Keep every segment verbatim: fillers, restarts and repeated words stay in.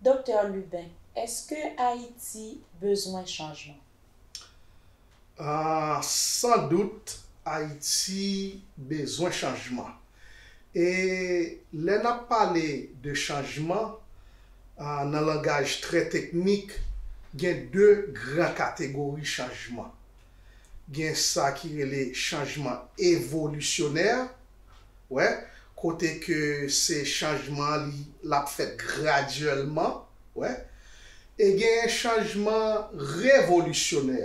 Doktè Lubin, èske Ayiti bezwen chanjman? Ah, san dout, Ayiti bezwen chanjman. E lè n ap pale de chanjman, ah, nan langaj trè teknik, gen de gran kategori chanjman. Gen sa ki rele chanjman evolisyonè, wè, kote ke se chanjman li l ap fèt gradyèlman, wè. E gen chanjman revolisyonè,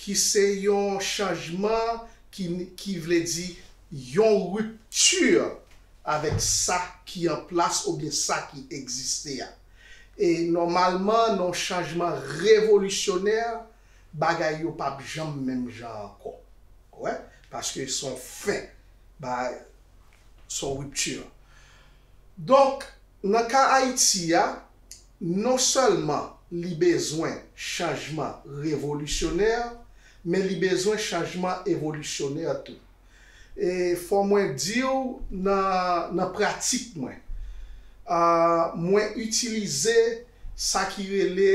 ki se yon chanjman ki, ki vle di yon ripti avèk sa ki an plas oubyen sa ki egziste a. E nòmalman, nan chanjman revolisyonè, bagay yo p ap janm menm jan ankò. Wè, paske se yon fen, ba, se yon ripti. Donk, nan ka Ayiti a, non sèlman li bezwen chanjman revolisyonè, men li bezwen chanjman evolisyonè tou. E fò mwen di w nan, nan pratik mwen, ah, mwen itilize sa ki rele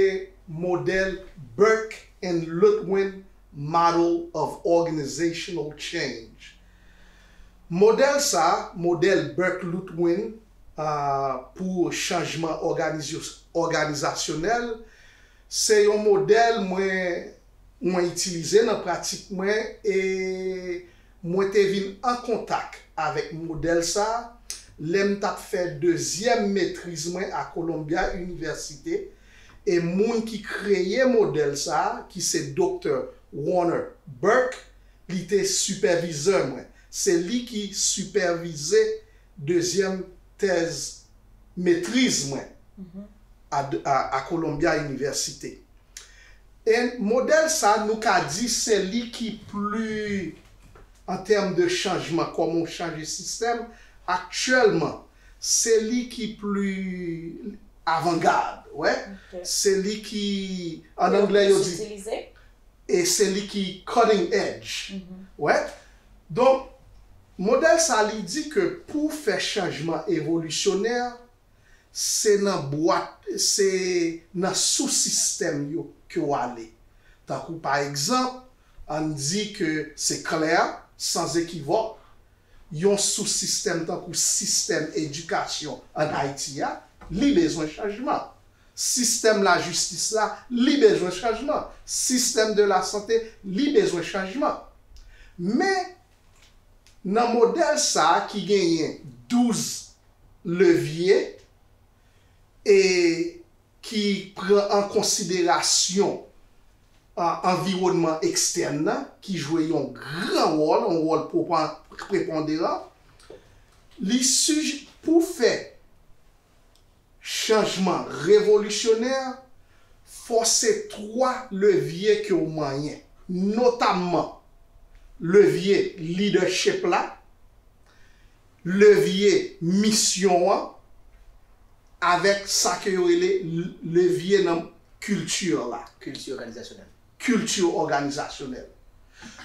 modèl Burke and Lutwin Model of Organizational Change. Modèl sa, modèl Burke-Lutwin, ah, pou chanjman òganiz-, òganizasyonèl, se yon modèl mwen, mwen itilize nan pratik mwen e mwen te vin an kontak avèk modèl sa lè m t ap fè dezyèm metriz mwen a Columbia University e moun ki kreye modèl sa, ki se Doktè Warner Burke, li te sipèvizè mwen. Se li ki sipèvize dezyèm tèz metriz mwen a, a, a Columbia University. E modèl sa, nou ka di se li ki pli, an tèm de chanjman, kòman w chanje sistèm, aktyèlman, se li ki pli avangad, wè. Se li ki, an anglè, yo di, e se li ki cutting edge. Wè. Donk, modèl sa, li di ke pou w fè chanjman evolisyonè, se nan bwat, se nan sousistèm yo ke w ale. Tankou, pa egzanp, ann di ke se klè, san ekivòk, yon sousistèm tankou sistèm edikasyon ann Ayiti a, li bezwen chanjman. Sistèm lajistis la, li bezwen chanjman. Sistèm de la sante, li bezwen chanjman. Men, nan modèl sa a ki genyen douz levye e ki pran an konsiderasyon, a, anviwònman ekstèn nan, ki jwe yon gran wòl, yon wòl pwopan-, preponderan, li sij-, pou fè chanjman revolisyonè, fò se twa levye ke w manyen, notamman levye lidèchip la, levye misyon an, avèk sa ke yo rele levye nan kilti la. Kilti òganizasyonèl. Kilti òganizasyonèl.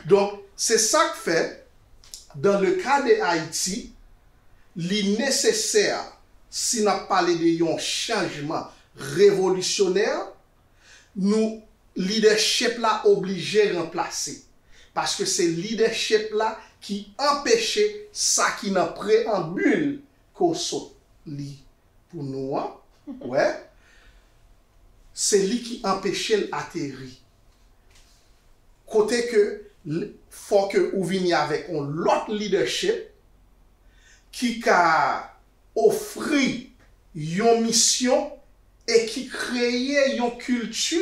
Donk, se sa k fè, dans le cas de Haïti, li nesesè, si n ap pale de yon chanjman revolisyonè, nou, lidèchip la oblije ranplase. Paske se lidèchip la ki anpeche sa ki nan preyanbil ke w sot li pou nou an, wè, se li ki anpeche l ateri. Kote ke l-, fò ke ou vini avèk yon lòt lidèchip ki ka ofri yon misyon e ki kreye yon kilti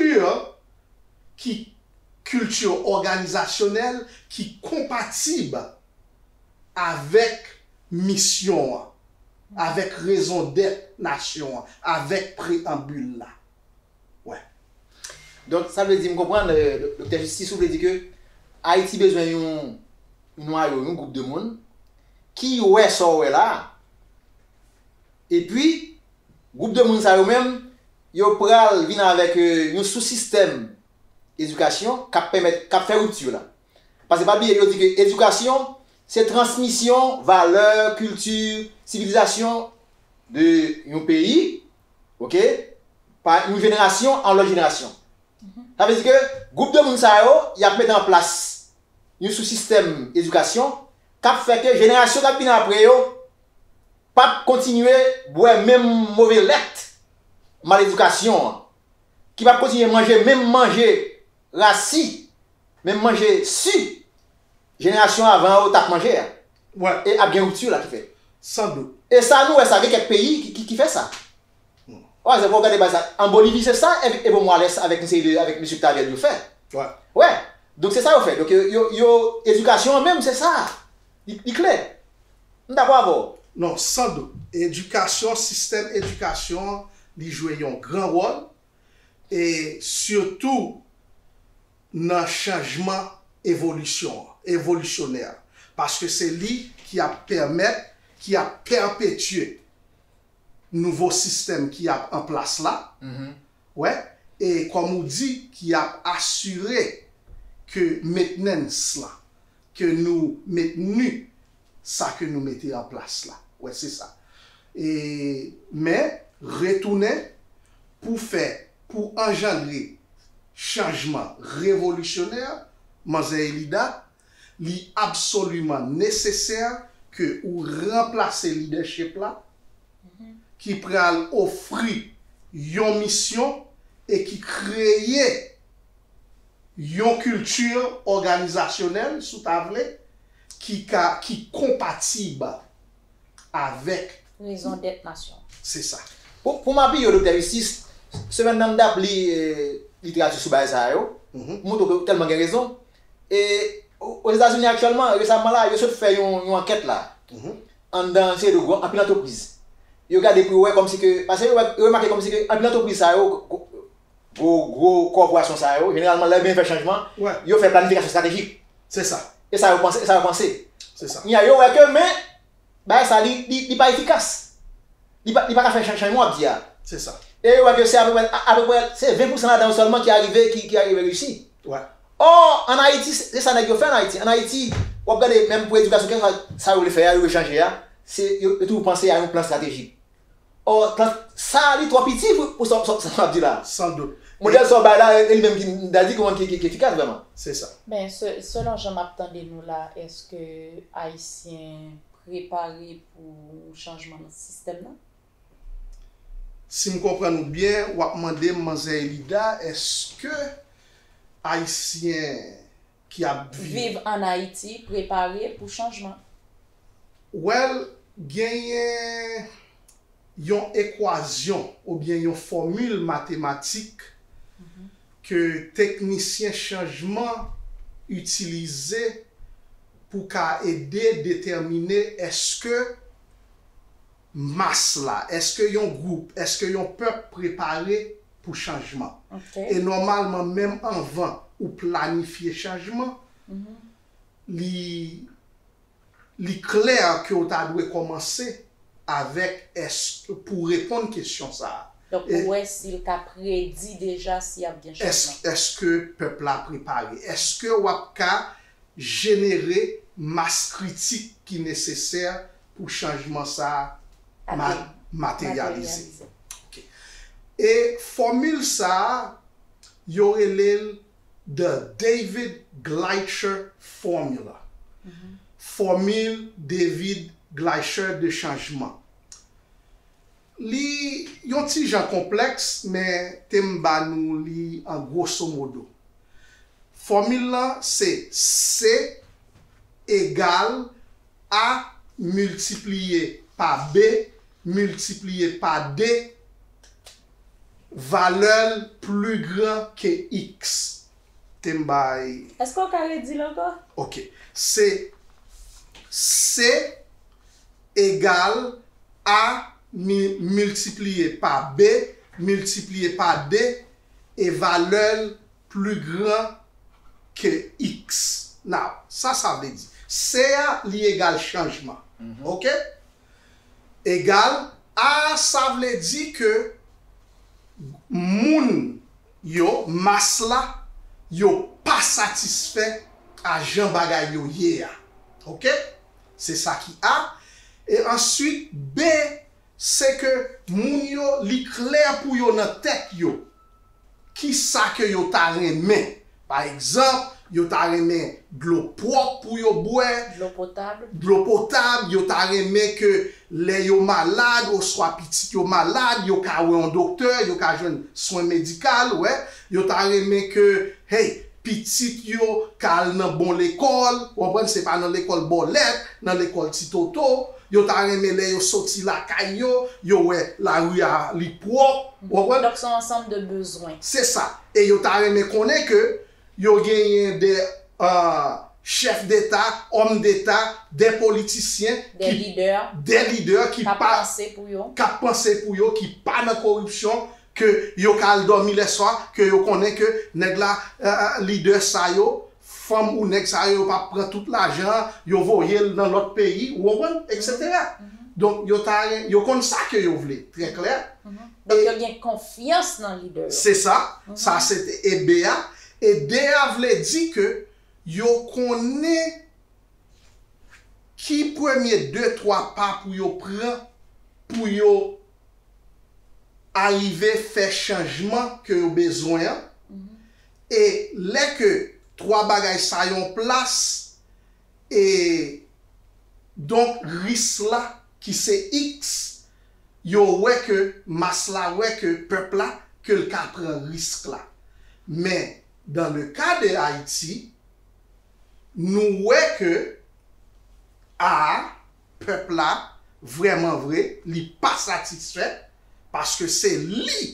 ki kilti òganizasyonèl ki konpatib avèk misyon an, avèk rezondèt nasyon an, avèk preyanbil la. Wè. Donk, sa vle di, m konprann, euh, Doktè Jistis, ou vle di ke Ayiti bezwen yon, yon nwayo, yon gwoup de moun ki wè sa w wè la a. Epi, gwoup de moun sa yo menm, yo pral vin avèk, euh, yon sousistèm edikasyon k ap pèmèt, k ap fè ripti la. Paske pa bliye, yo di ke edikasyon, se transmisyon valè, kilti, sivilizasyon de yon peyi, oke, pa yon jenerasyon an lòt jenerasyon. Sa vle di ke gwoup de moun sa yo, y ap mete an plas yon sou sistèm edikasyon k ap fè ke jenerasyon k ap vini apre yo p ap kontinye bwè menm move lèt maledikasyon an, ki p ap kontinye manje menm manje rasi, menm manje si jenerasyon avan yo t ap manje a. E ap gen ripti la ki fèt. San dout. E sa nou wè sa, gen kèk peyi ki, ki, ki fè sa. Wè, se pou w gade bagay sa. An Bolivi, se sa, Ev-, Evo Morales avèk yon seri de, avèk mesye Octavien yo fè. Wè. Donk, se sa yo fè. Donk, yo, yo, yo, edikasyon an menm, se sa. Li, li klè. M dakò avè w. Non, san dout. Edikasyon, sistèm edikasyon an, li jwe yon gran wòl. E sitou, nan chanjman evolisyon, evolisyonè. Paske se li ki ap pèmèt, ki ap pèpetye nouvo sistèm ki ap an plas la. Wè, e kòm ou di, ki ap asire ke mentnans lan, ke nou mentni sa ke nou mete an plas la. Wè, se sa. E, men, retounen pou fè, pou anjandre chanjman revolisyonè, Manzè Elida, li absoliman nesesè ke ou ranplase lidèchip la, ki pral ofri yon misyon e ki kreye yon kilti òganizasyonèl, si w ta vle, ki ka, ki konpatib avèk. Rezon dèt nasyon. Se sa. Pou, pou m apiye w, Doktè Justice, semèn nan m t ap li, eh, literati sou bagay sa yo, pou montre w ke ou tèlman gen rezon. E o-, Ozetazini aktyèlman, resaman la, yo sot fè yon, yon ankèt la. Anndan yon seri de gwo, anpil antrepriz. Yo gade pou yo wè kòmsi ke, paske yo wè, yo remake kòmsi ke anpil antrepriz sa yo, gwo, gwo, gwo kòporasyon sa yo, jeneralman, lè yo bezwen fè chanjman, yo fè planifikasyon estratejik. Se sa. E sa yo panse, e sa yo panse. Se sa. Kounye a, yo wè ke, men, bagay sa, li, li, li pa efikas. Li pa, li pa ka fè chan-, chanjman w ap di a. Se sa. E yo wè ke se apeprè, a-, apeprè, se ven pousan ladan yo sèlman ki arive, ki, ki arive reyisi. Wè. Ò, ann Ayiti, se, se sa nèg yo fè ann Ayiti. Ann Ayiti, w ap gade menm pou edikasyon, kèlkeswa sa yo vle fè a, yo vle chanje a, se, yo, yo toujou panse a yon plan estratejik. Ò, plan, sa a, li twò piti pou, pou sa, sa, sa w ap di la. San dout. Modèl sa w bay la, e li menm ki, m ta di, ki, ki, ki efikas vrèman. Se sa. Men, se, selon jan m ap tande nou la, èske Ayisyen prepare pou chanjman nan sistèm nan? Si m konprann ou byen, w ap mande m, Manzè Elida, èske Ayisyen ki ap viv. Viv ann Ayiti prepare pou chanjman? Well, genyen yon ekwasyon oubyen yon fòmil matematik ke teknisyen chanjman itilize pou ka ede detèmine èske mas la, èske yon gwoup, èske yon pèp prepare pou chanjman. E nòmalman, menm anvan ou planifye chanjman, li, li klè ke w ta dwe kòmanse avèk èske, pou reponn kesyon sa a. Donk, pou wè si l ka predi deja si ap gen chanjman. Èske pèp la prepare? Èske w ap ka jenere mas kritik ki nesesè pou chanjman sa a ma-, materyalize. E fòmil sa a, yo rele l The David Gleicher Formula. Fòmil David Gleicher de chanjman. Li yon ti jan konplèks, men te m ba nou li an grosso modo. Fòmil lan se C egal A miltipliye pa B miltipliye pa D, valè l pli gran ke X. Te m bay. Èske w ka redi l ankò? Ok. Se C egal A mi-, miltipliye pa B miltipliye pa D e valè l pli gran ke X. Now, sa sa vle di? C a, li egal chanjman. Ok? Egal A, sa vle di ke moun yo, mas la, yo pa satisfè a jan bagay yo ye a. Ok? Se sa ki A. E answit, B, se ke moun yo, li klè pou yo nan tèt yo ki sa ke yo ta renmen. Pa egzanp, yo ta renmen dlo pwòp pou yo bwè, dlo potab, yo ta renmen ke lè yo malad, oswa pitit yo malad, yo ka wè yon doktè, yo ka jwenn swen medikal, wè, yo ta renmen ke, hey, pitit yo ka al nan bon lekòl, w konprann, se pa nan lekòl bòlèt, nan lekòl ti toto, yo ta renmen lè yo soti lakay yo, yo wè lari a li pwòp, w konprann? Donk, se yon ansanm de bezwen. Se sa. E yo ta renmen konnen ke yo genyen de, euh, chèf deta, òm deta, de politisyen, de lidè, de lidè ki pa, k ap panse pou yo, k ap panse pou yo, ki pa nan koripsyon, ke yo ka al dòmi lèswa, ke yo konnen ke nèg la, euh, lidè sa yo, fanm ou nèg sa yo, yo pa pran tout lajan an, yo voye l nan lòt peyi, ou konprann, etsetera. Donk, yo ta, yo konn sa ke yo vle, trè klè. Donk, yo gen konfyans nan lidè yo. Se sa, sa se te e B a. E D a vle di ke yo konnen ki premye de, twa pa pou yo pran, pou yo arive fè chanjman ke yo bezwen an. E lè ke twa bagay sa yo an plas, e donk risk la ki se X, yo wè ke mas la wè ke pèp la, ke l ka pran risk la. Men, dans le cas de Haïti, nou wè ke A, pèp la, vrèman vre, li pa satisfè, paske se li,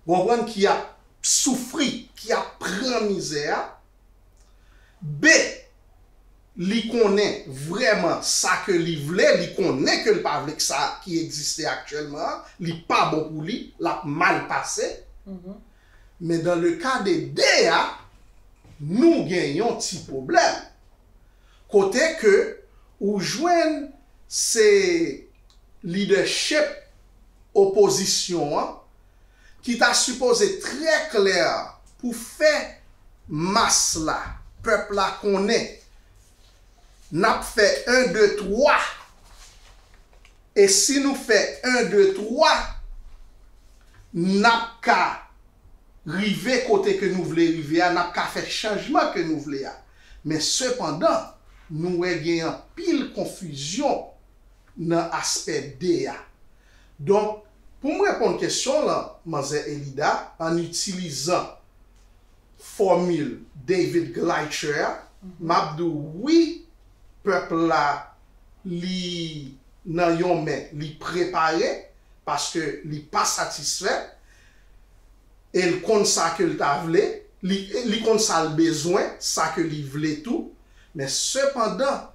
w konprann, ki ap soufri, ki ap pran mizè a. B, li konnen vrèman sa ke li vle, li konnen ke l pa vle k sa ki egziste aktyèlman an, li pa bon pou li, l ap mal pase. Men dans le cas de D a, nou gen yon ti pwoblèm. Kote ke ou jwenn se lidèchip opozisyon an ki ta sipoze trè klè pou fè mas la, pèp la konnen n ap fè en, de, twa. E si nou fè en, de, twa, n ap ka rive kote ke nou vle rive a, n ap ka fè chanjman ke nou vle a. Men sepandan, nou wè gen anpil konfizyon nan aspè D a. Donk, pou m reponn kesyon w lan, manzè Elida, an itilizan fòmil David Gleicher a, m ap di w wi, pèp la, li nan yon men, li prepare, paske li pa satisfè, e l konn sa ke l ta vle, li, li konn sa l bezwen, sa ke li vle tou, men sepandan,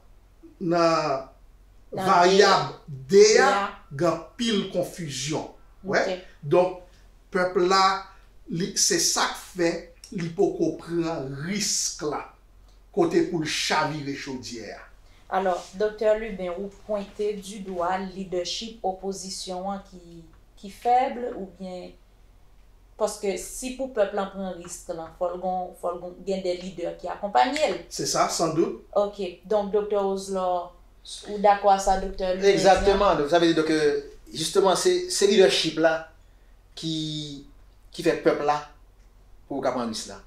nan varyab D a, gen anpil konfizyon. Wè? Donk, pèp la, li, se sa k fè li poko pran risk la, kote pou l chavire chodyè a. Alò, Doktè Lubin, ou pwente du dwa lidèchip opozisyon an ki, ki fèb oubyen Paske si pou pèp lan pran risk lan, fò l gon, fò l gon, gen de lidè ki akonpanye l. Se sa, san dout. Ok, donk Doktè Roselor, ou dakò a sa Doktè Lubin di an? Egzakteman, donk sa vle di donk, euh, jisteman, se, se lidèchip la ki, ki fè pèp la pou yo ka pran risk la.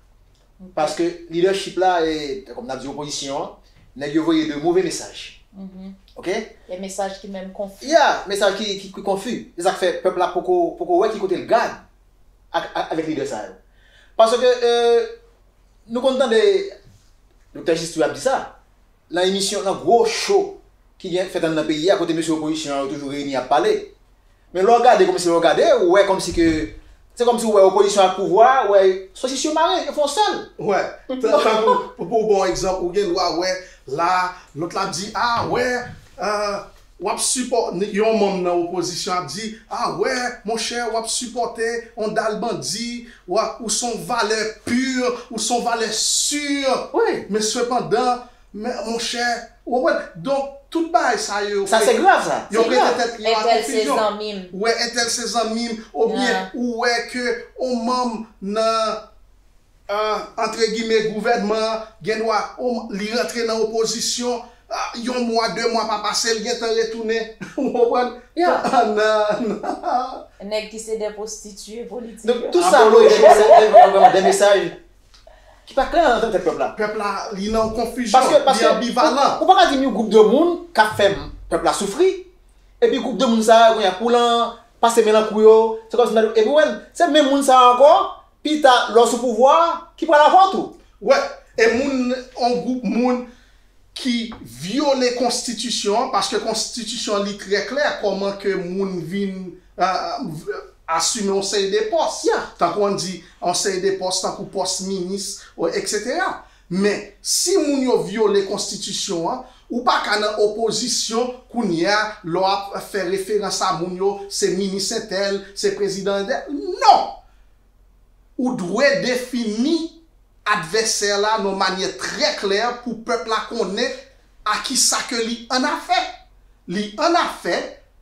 Ok. Paske lidèchip la, e, kòm n ap di opozisyon an, nèg yo voye de move mesaj. Mhm. Ok? De mesaj ki menm konfi. Ya, mesaj ki, ki, ki konfi. Se sa k fè pèp la poko, poko wè ki kote l gad ak, ak, avèk lidè sa yo. Paske, euh, nou konn tande Doktè Jistri ap di sa, nan emisyon, nan gwo cho ki gen fèt anndan peyi a, kote mesye opozisyon an yo toujou reyini ap pale. Men lè w gade kòmsi lè w gade, ou wè kòmsi ke, se kòmsi ou wè opozisyon ak pouvwa, ou wè sosis yo mare, yo fè yon sèl. Wè. Tan-, tankou, pou, pou w ba w egzanp, ou gen dwa wè, la, lòt la ap di, a, wè, euh, w ap sipò-, yon manm nan opozisyon ap di, a, wè, monchè, w ap sipòte yon dal bandi, w a, ou se yon valè pi, ou se yon valè si. Wi. Men sepandan, men, monchè, ou konprann? Donk, tout bagay sa yo, sa se grav, sa. Yo prete tèt yo a konfizyon. Entèl se zanmi m. Wè, entèl se zanmi m, oubyen ou wè ke yon manm nan, euh, antre gime, gouvènman an, gen dwa, yon, li rantre nan opozisyon, Ah, yon mwa, de mwa pa pase, l gentan retounen. Ou konprann? Yeah. Nan, nan. Nèg ki se de pwostitiye politik. Donk, tout sa, bon, de mesaj, de mesaj ki pa klè nan tèt pèp la. Pèp la, li nan yon konfizyon, li anbivalan. Ou pa ka di m yon gwoup de moun k ap fè pèp la soufri, epi gwoup de moun sa a, kounye a, pou lan pase men lan kou yo, se kòmsi m ta di, epi w wè, se menm moun sa a ankò, pita, lè w sou pouvwa a, ki pral avè w tou. Wè, e moun, yon gwoup moun ki vyole konstitisyon an, paske konstitisyon an li trè klè kòman ke moun vin asime yon seri de pòs. Tankou an di, yon seri de pòs, tankou pòs minis, etsetera. Men, si moun yo vyole konstitisyon an, ou pa ka nan opozisyon kounye a, lè w ap fè referans a moun yo, se minis entèl, se prezidan entèl. Non! Ou dwe defini advèsè la nan yon manyè trè klè pou pèp la konnen a kisa ke li annafè. Li annafè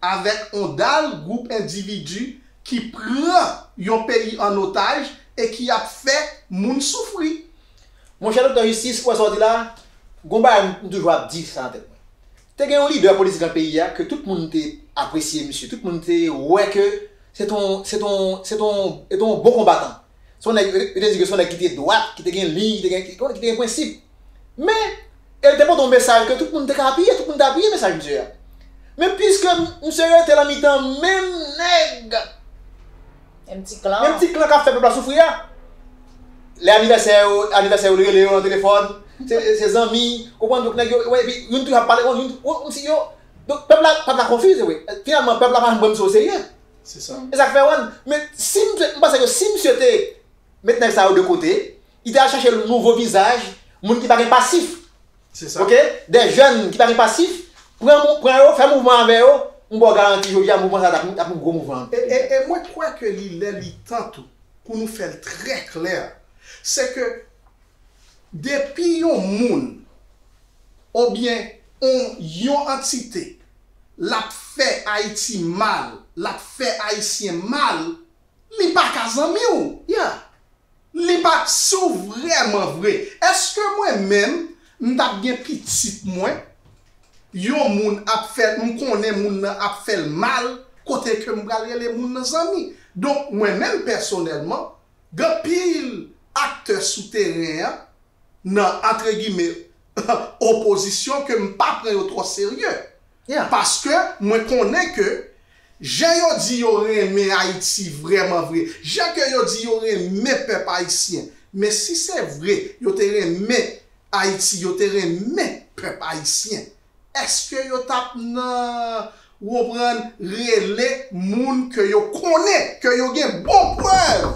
avèk yon dal gwoup endividi ki pran yon peyi an otaj e ki ap fè moun soufri. Monchè Doktè Jistis, ou wè sa w di la, gon bagay m toujou ap di sa nan tèt mwen. Te gen yon lidè politik nan peyi a ke tout moun te apresye misye, tout moun te wè ke se t on se t on se t on se t on bon konbatan. Se yon nèg, yo te di ke se yon nèg ki te dwat, ki te gen liy, ki te gen ki te gen prensip. Men, e l te pote yon mesaj ke tout moun te ka apiye, tout moun te apiye mesaj misye a. Men piske misye rete nan mitan menm nèg, menm ti klan, menm ti klan k ap fè pèp la soufri a, lè anivèsè yo, anivèsè yo rele yo nan telefòn, se se zanmi, konprann, donk nèg yo, wè, epi youn toujou ap pale, youn, youn, kòmsi yo, donk pèp la, pèp la konfize, wi. Finalman, pèp la pa janm pran misye oserye. Se sa. E sa k fè, wè, men si misye, m panse ke si misye te met nèg sa yo de kote, li te al chache nouvo vizaj, moun ki pa gen pasif. Se sa. Ok? Des jeunes ki pa gen pasif, pran, pran yo, fè mouvman avè yo, m ba w garanti jodi a mouvman sa a t ap, t ap yon gwo mouvman. E, e, e mwen kwè ke li lè li tan tou pou nou fè l trè klè, se ke depi yon moun oubyen yon, yon antite l ap fè Ayiti mal, l ap fè Ayisyen mal, li pa ka zanmi w. Yeah. Li pa, si w vrèman vre, èske mwen menm, m t ap gen pitit mwen, yon moun ap fè, m konnen moun nan ap fè l mal, kote ke m pral rele moun nan zanmi? Donk, mwen menm pèsonèlman, gen anpil aktè sou teren an, nan, antre gime, opozisyon ke m pa pran yo twò serye. Paske mwen konnen ke jan yo di yo renmen Ayiti vrèman vre, jan ke yo di yo renmen pèp ayisyen, men si se vre yo te renmen Ayiti, yo te renmen pèp ayisyen, èske yo t ap nan, ou konprann, rele moun ke yo konnen, ke yo gen bon prèv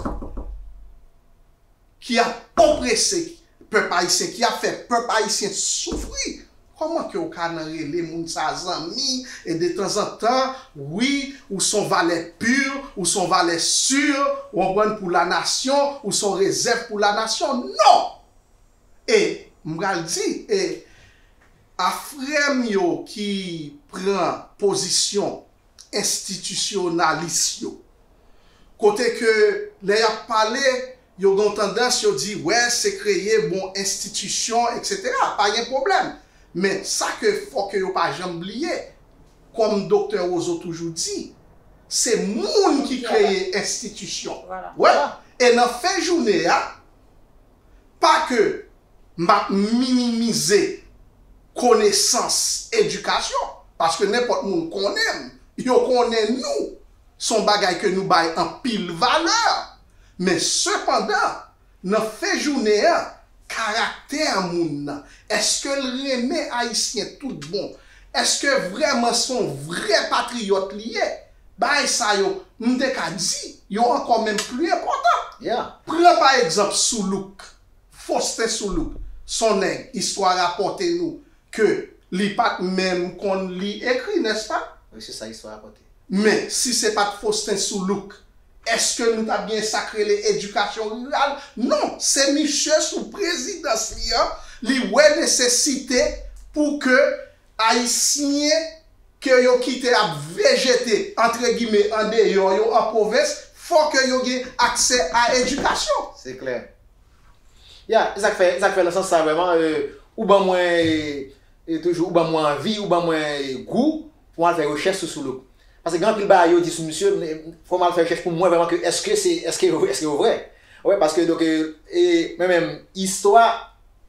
ki ap oprese pèp ayisyen, ki ap fè pèp ayisyen soufri? Kòman ke w ka nan rele moun sa zanmi, e detanzantan, wi, ou s on valè pur, ou s on valè sur, ou konprann, pou lanasyon, ou s on rezèv pou lanasyon? Non! E m pral di, e a frè m yo ki pran pozisyon enstitisyonalis yo, kote ke lè y ap pale, yo gen yon tandans, yo di, wè, se kreye bon enstitisyon, etsetera. Pa gen pwoblèm. Men sa ke fò ke yo pa janm bliye, kòm Doktè Roseau toujou di, se moun ki kreye enstitisyon. Wè, e nan fen jounen a, pa ke m ap minimize konesans, edikasyon, paske nenpòt moun konnen m, yo konnen nou, se yon bagay ke nou bay anpil valè. Men sepandan, nan fen jounen an, karaktè moun nan, èske l renmen Ayisyen tout bon? Èske vrèman se yon vrè patriyòt li ye? Bagay sa yo, m te ka di, yo ankò menm pli enpòtan. Pran pa egzanp Soulouk, Faustin Soulouk, se yon nèg, istwa rapòte nou ke li pa t menm konn li ekri, nèspa? Wi, se sa istwa rapòte. Men, si se pa t Faustin Soulouk, èske nou t ap gen sa k rele edikasyon riral? Non, se misye sou prezidans li an, li wè nesesite pou ke Ayisyen ke yo kite ap vejete, antre gime, andeyò, yo an pwovens, fò ke yo gen aksè a edikasyon. Se klè. Ya, e sa k fè, e sa k fè nan sans sa vrèman, e, ou ban mwen, e, E toujou, ou ban mwen anvi, ou ban mwen gou pou m al fè rechèch sou Soulouk. Paske gen anpil bagay yo di sou misye, fò m al fè rechèch pou m wè vrèman ke èske se, èske yo, èske yo vrè. Wè, paske donk, e, e, men menm, istwa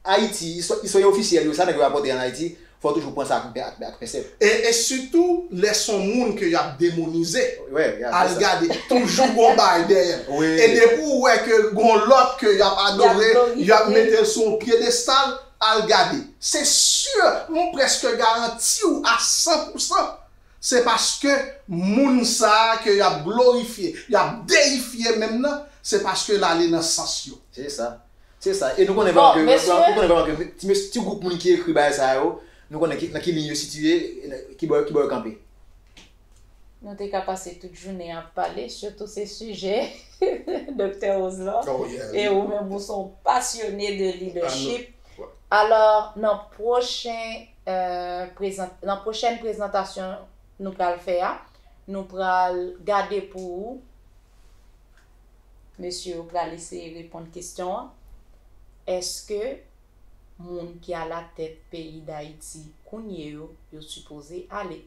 Ayiti, istwa, istwa ofisyèl yo, sa nèg yo rapòte ann Ayiti, fò toujou pran sa ak, ak, ak pensèl. E, e sitou, lè se yon moun ke y ap demonize, Wè, y a al sa. Gade, toujou gon bagay dèyè l. Wi. E depi w wè ke gon lòt ke y ap adore, glorifye. Y ap mete l sou yon pyedestal, al gade. Se si, m prèske garanti w a san pou san, se paske moun sa a ke y ap glorifye, y ap deyifye menm nan, se paske l ale nan sans yo. Se sa. Se sa. E nou konnen Bon, vrèman ke, mesye. Nou konnen vrèman ke ti, mes- ti gwoup moun ki ekri bagay sa yo, nou konnen ki, nan ki liy yo sitiye, e nan ki bò, ki bò yo kanpe. Nou te ka pase tout jounen ap pale, sitou se sijè Doktè Roselord. Oh, yeah. E ou menm ou se yon pasyone de leadership. Ouais. Alò, nan pwochen, euh, prezant, nan pwochèn prezantasyon nou pral fè a, nou pral gade pou ou. Mesye yo pral eseye reponn kesyon an. Èske moun ki alatèt peyi Dayiti kounye yo, yo sipoze ale?